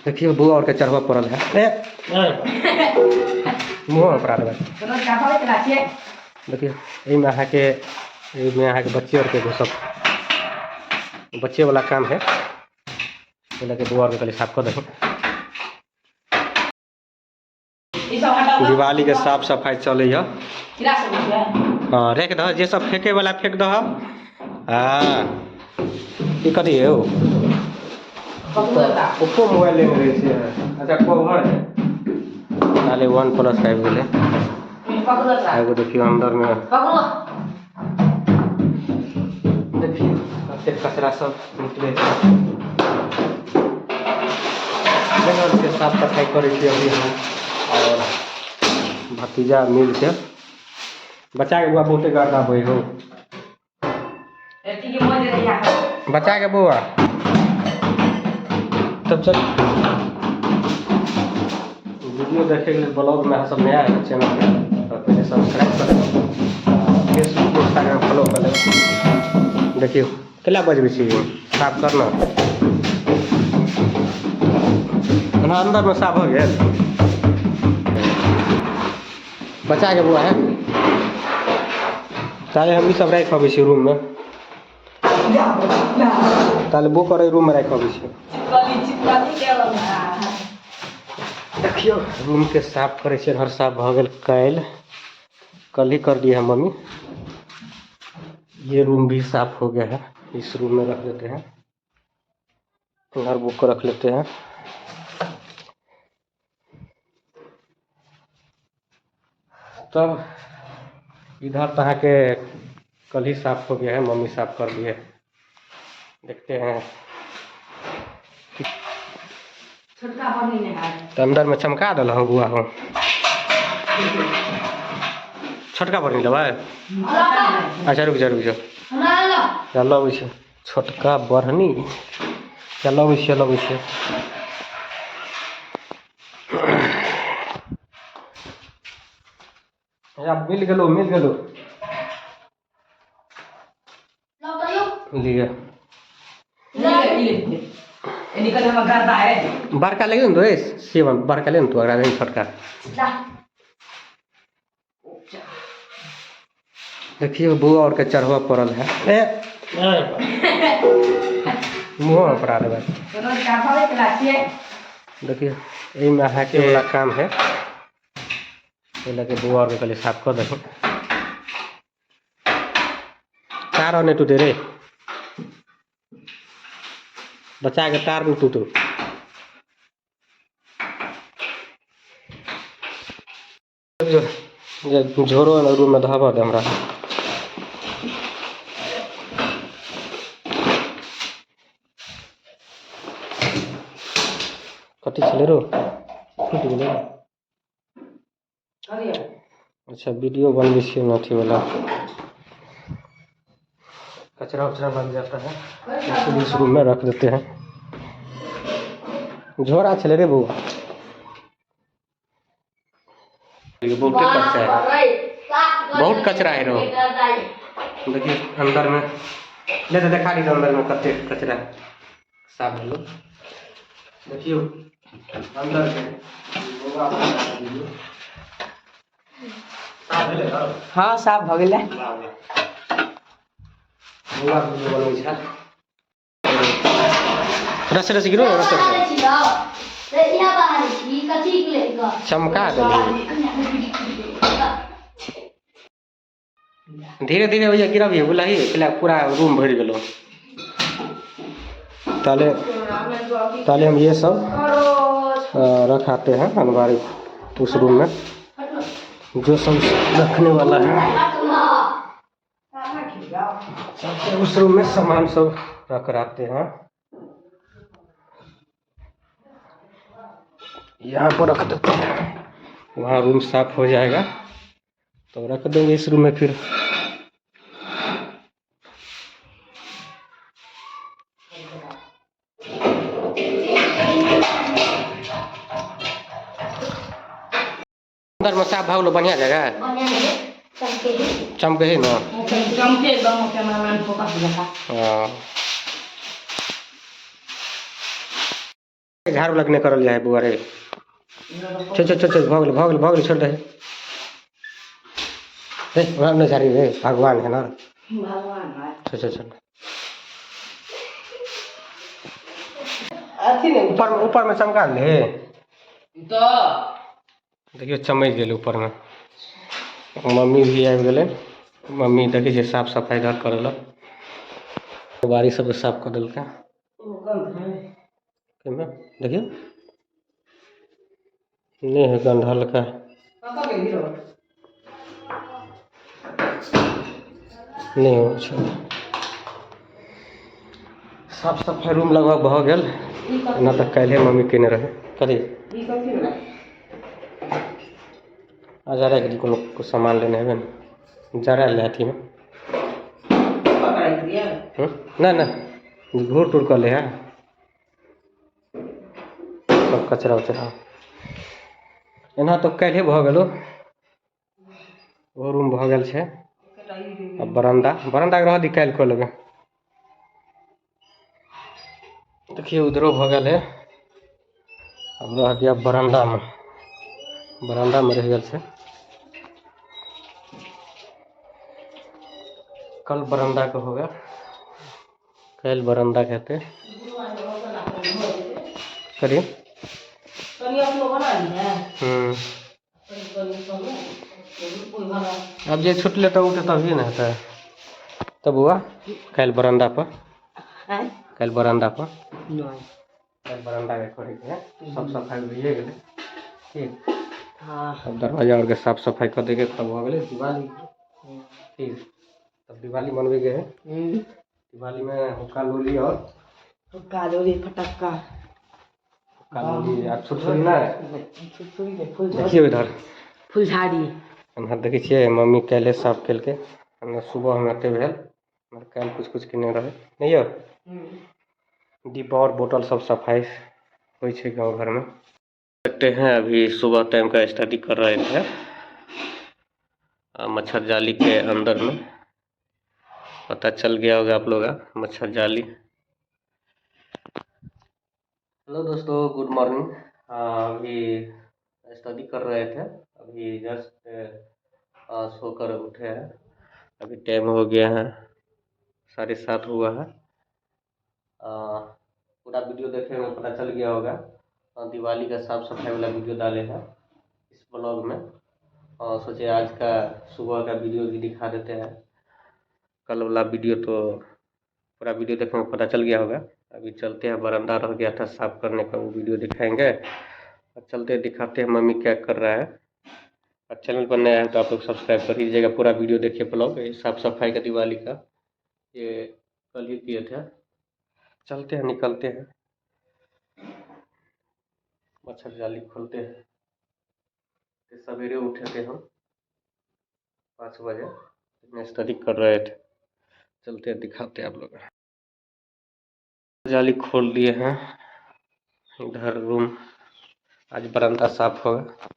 देखियौ बौआ आओरके चढ़बऽ पड़ल है। ए मुँह पड़ा देबै। देखियौ एहिमे अहाँके, एहिमे अहाँके बच्चे आओरके घुसब, बच्चेवला काम है। एहि लऽ कऽ बौआ आओरके कहलियै साफ कऽ दही। दिवाली के साफ सफाई चलैया। हाँ राखि दह, जे सब फेंके वाला फेंक दह। हाँ ई कथी है? ओप्पो मोबाइल लेने रहै छै। अच्छा कवर है, ताले वन प्लस आबि गेलै एगो। देखियौ अन्दरमे, देखियौ कते कचरा सब निकलै छै। देख रहल छियै, साफ सफाइ करै छी अभी हम आओर भतीजा मिलके। बच्चाके बौआ बहुते गर्दा होइ हो बच्चाके बौआ। तब चल, वीडियो देखैके लेल ब्लॉगमे अहाँ सब नया है चैनल पे तऽ पहिले सब्सक्राइब कर लेब, फेसबुक इंस्टाग्राम फॉलो कर लेब। देखियौ केला बजबै छी। साफ करना ओना अन्दरमे साफ भऽ गेल। बच्चाके बौआ है। ताले हम ई सब राखि अबै छी रूममे, ताले बुक करै रूममे राखि अबै छी। देखियौ रूमके साफ करै छियै। घर साफ भऽ गेल, काल्हि कल ही कर दिए है मम्मी। ये रूम भी साफ हो गया है, इस रूम में रख देते हैं। घर बुक कर रख लेते हैं। तब इधर तो अहाँके कल ही साफ हो गया है, मम्मी साफ कर दिए। देखते हैं। तऽ अन्दरमे चमका देलहुँ बौआ। हो छोटका बढ़नी लेबै? अच्छा रुक जा, रुक जा, चल लबै छै छोटका बढ़नी। चल लबै छियै, लबै छियै। मिल गेलो, मिल गेलो, लिअ। बड़का ले ने तो सेवन, बड़का ले ने तू, अगरा छोटका। देखियौ बौआ आओरके चढ़बऽ पड़ल है। ए मुँह पड़ा देबै। देखियौ एहिमे अहाँके वाला काम है। एहि लऽ कऽ बौआ आओरके कहलियै साफ कऽ दही। तार नहि टूटे रे बच्चाके, तार नहि टूटू। झोरो रूममे धबऽ दे हमरा। कथी छलै रो? फुटि गेलै। अच्छा वीडियो बनबै छियै ने, अथीवला कचरा उचरा लग जाता है, इसलिए इस रूम में रख देते हैं। झोरा छलै रे बौआ, बहुते कचरा है, बहुत कचरा है रो। देखिए अंदर में ले तो देखा दी, अंदर में कते कचरा साफ भेलो। देखियौ अंदर के बौआ साफ भेलै। हँ, साफ भऽ गेलै। वाह वाह, बौआ वीडियो बनबै छै। रस रस गिरो, रस रस। चमका देली। धीरे धीरे भैया गिरबियै, बुझलही? पहिले पूरा रूम भरि गेलो। ताले ताले हम ये सब रखाते हैं अलमारी उस रूम में, जो सब रखने वाला है सबसे उस रूम में सामान सब रख रखते हैं। यहाँ पर रख देते हैं, वहाँ रूम साफ हो जाएगा तो रख देंगे इस रूम में फिर। अंदर में साफ भऽ गेलो, बढ़िया जगह चमके है ना। चमके एकदम, कैमरामैन फोकस जका। हाँ। झाड़ू लगने करल जाए बुआ रे। चल चल चल चल, भऽ गेल भऽ गेल भऽ गेल, छोड़ दे रे, ओकरा नहि झाड़ी रे, भगवान है ना। भगवान है। चल चल चल। अथी नहि। ऊपर ऊपर में चमका ले। तो देखियौ चमकि गेल ऊपर में। मम्मी भी आबि गेलै। मम्मी देखै छियै साफ सफाइ घर करै लए, बाड़ी सबके साफ कऽ देलकै। ओ गन्ध है। केना देखियौ, नहि है गन्ध हल्का। कतऽ गेली रो? नहि होइ छै। साफ सफाइ रूम लगभग भऽ गेल। ई कथी? एना तऽ काल्हिए मम्मी केने रहै। कथी? ई कथी भेलै? आ जराके कोनो सामान लेने हेबै ने, जरा ले अथीमे। पकड़ाइ दियै। हूँ? नहि नहि, घूर टूर कऽ ले है सब कचरा उचरा। एना तऽ काल्हिए भऽ गेलो, ओहो रूम भऽ गेल छै। आ बरन्दा, बरन्दाके रहऽ दी, काल्हि कऽ लेबै। देखियौ उधरो भऽ गेल है, अब रह गया बरन्दामे, बरन्दामे रहि गेल छै। कल बरन्दाके हो गया, काल्हि बरन्दाके हेतै। करियौ। कनि अपनो बना लिहे। हूँ। कनि कनि कमे ओहि बना। आब जे छुटलै तऽ ओ तऽ तभिए ने हेतै। तऽ बौआ, काल्हि बरन्दा पर। आँय? काल्हि बरन्दा पर। नहि। काल्हि बरन्दाके करैके है, सब सफाइ भइए गेलै, ठीक? हाँ। अब दरवाजा आरके साफ सफाइ कऽ दैके, तब भऽ गेलै दिवाली, ठीक? तब दिवाली मनबैके है। दिवालीमे हुक्का लोली और हुक्का लोली, फटक्का। हुक्का लोली आ छुरछुरी नहि? छुरछुरी नहि, फूल। देखियौ इधर। फुलझाड़ी। एम्हर देखै छियै, मम्मी काल्हिए साफ केलकै। हमरा सुबहमे एते भेल, मगर काल्हि कुछ कुछ केने रहै नहि यौ। डिब्बा और बोतल सब सफाई होइ छै गाँव घरमे। देखते हैं, अभी सुबह टाइम का स्टडी कर रहे थे। मच्छर जाली के अंदर में पता चल गया होगा आप लोग का, मच्छर जाली। हेलो दोस्तों, गुड मॉर्निंग। अभी स्टडी कर रहे थे, अभी जस्ट सो कर उठे हैं। अभी टाइम हो गया है, 7:30 हुआ है। पूरा वीडियो देखे में पता चल गया होगा, दिवाली का साफ सफाई वाला वीडियो डाले हैं इस ब्लॉग में और सोचे आज का सुबह का वीडियो भी दिखा देते हैं। कल वाला वीडियो तो पूरा वीडियो देखने में पता चल गया होगा। अभी चलते हैं, बरंडा रह गया था साफ करने का, वो वीडियो दिखाएंगे और चलते दिखाते हैं मम्मी क्या कर रहा है। और चैनल पर नया है तो आप लोग सब्सक्राइब कर लीजिएगा। पूरा वीडियो देखिए ब्लॉग, ये साफ सफाई का दिवाली का, ये कल ही किए थे। चलते हैं, निकलते हैं, मच्छर जाली खोलते हैं। फिर सवेरे उठे थे हम 5 बजे, स्टडी कर रहे थे। चलते हैं, दिखाते हैं आप लोग। जाली खोल दिए हैं। इधर रूम, आज बरंडा साफ होगा।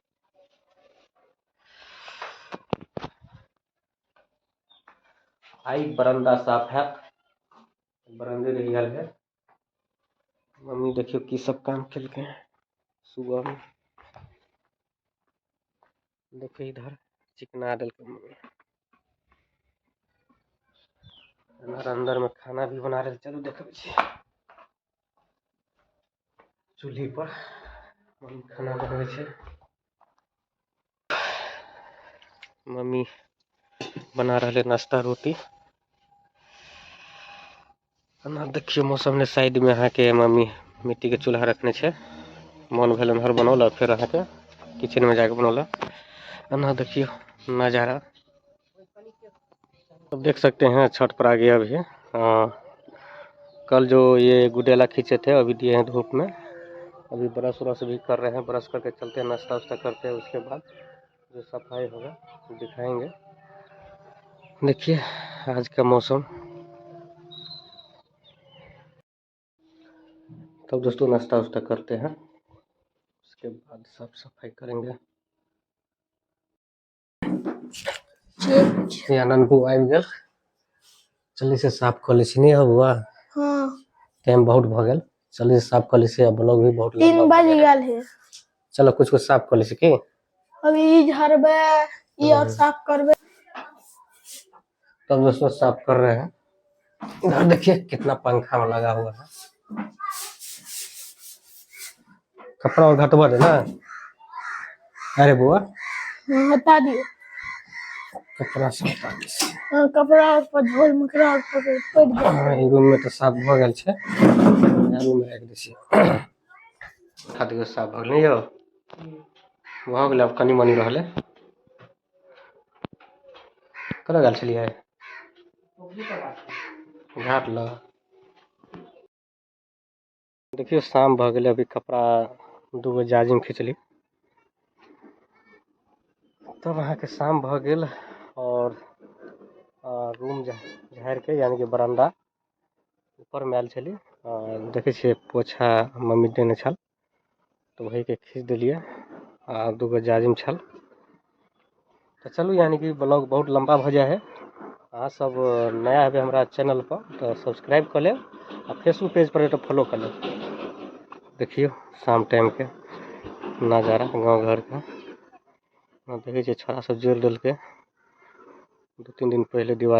आई बरंडा साफ है, बरंडे रही गेल है। मम्मी देखियो की सब काम केलकै सुबह में। देखियो इधर चिकना देलकै मम्मी। इधर अंदर में खाना भी बना रहे। चलू देखबै छी, चूल्ही पर मम्मी खाना बनबै छै। मम्मी बना रहले नाश्ता, रोटी। एना देखियौ मौसम ने साइड में अहाँके मम्मी मिट्टी के चूल्हा रखने छै। मन भेल एम्हर बनौलक, फेर अहाँके किचन में जाके बनौलक। एना देखियौ नजारा। अब देख सकते हैं, छत पर आ गया अभी। कल जो ये गुडेला खींचे थे, अभी दिए हैं धूप में। अभी ब्रश उरश भी कर रहे हैं। ब्रश करके चलते हैं, नाश्ता उस्ता करते हैं, उसके बाद जो सफाई होगा दिखाएंगे। देखिए आज का मौसम। तब दोस्तों नाश्ता उस्ता करते हैं, उसके बाद साफ सफाई करेंगे। ये आनंद को आबि गेल। चलिए से साफ कऽ लै छी, नहि हौ बौआ? हाँ। टाइम बहुत भऽ गेल। चलिए साफ कर लै छियै। ब्लॉग भी बहुत 3 लंबा भऽ बज गेल। गेल है। चलो कुछ कुछ साफ कर लै छियै की। अभी ई झाड़बै, ई और साफ करबै। तब दोस्तों साफ कर रहे हैं। इधर देखिए कितना पंखा में लगा हुआ है। कपड़ा और घटवा दे ना। अरे बुआ। हाँ, हटा दियौ। कपड़ा सब हटा दै छियै। हाँ, कपड़ा और पर झोल मकड़ा और पकड़ पड़ि गेल। हाँ, ई रूम में तऽ साफ भऽ गेल छै, इएह रूम में राखि दै छियै। खा दियौ, साफ भऽ गेलै यौ, भऽ गेलै। आब कनि मनि रहलै। कतऽ गेल छलियै? घाट लग। देखियौ शाम भऽ गेलै। अभी कपड़ा दूगो जाजिम खिचली, तब अहाँके शाम भऽ गेल आओर रूम झाड़िके यानी कि बरंडा ऊपरमे आयल छली। देखै छियै पोछा मम्मी देने छल, तऽ वहीके खींच देलियै आ दूगो जाजिम छल। तऽ चलू, यानी कि ब्लॉग बहुत लम्बा भऽ जाइ है। अहाँ सब नया हेबै हमरा चैनल पर तऽ सब्सक्राइब कऽ लेब आ फेसबुक पेज पर तऽ फॉलो कऽ लेब। देखियौ शाम टाइमके नजारा गाँव घरके। देखै छियै छोड़ा सब जोड़ि देलकै 2-3 दिन पहिले दीवार।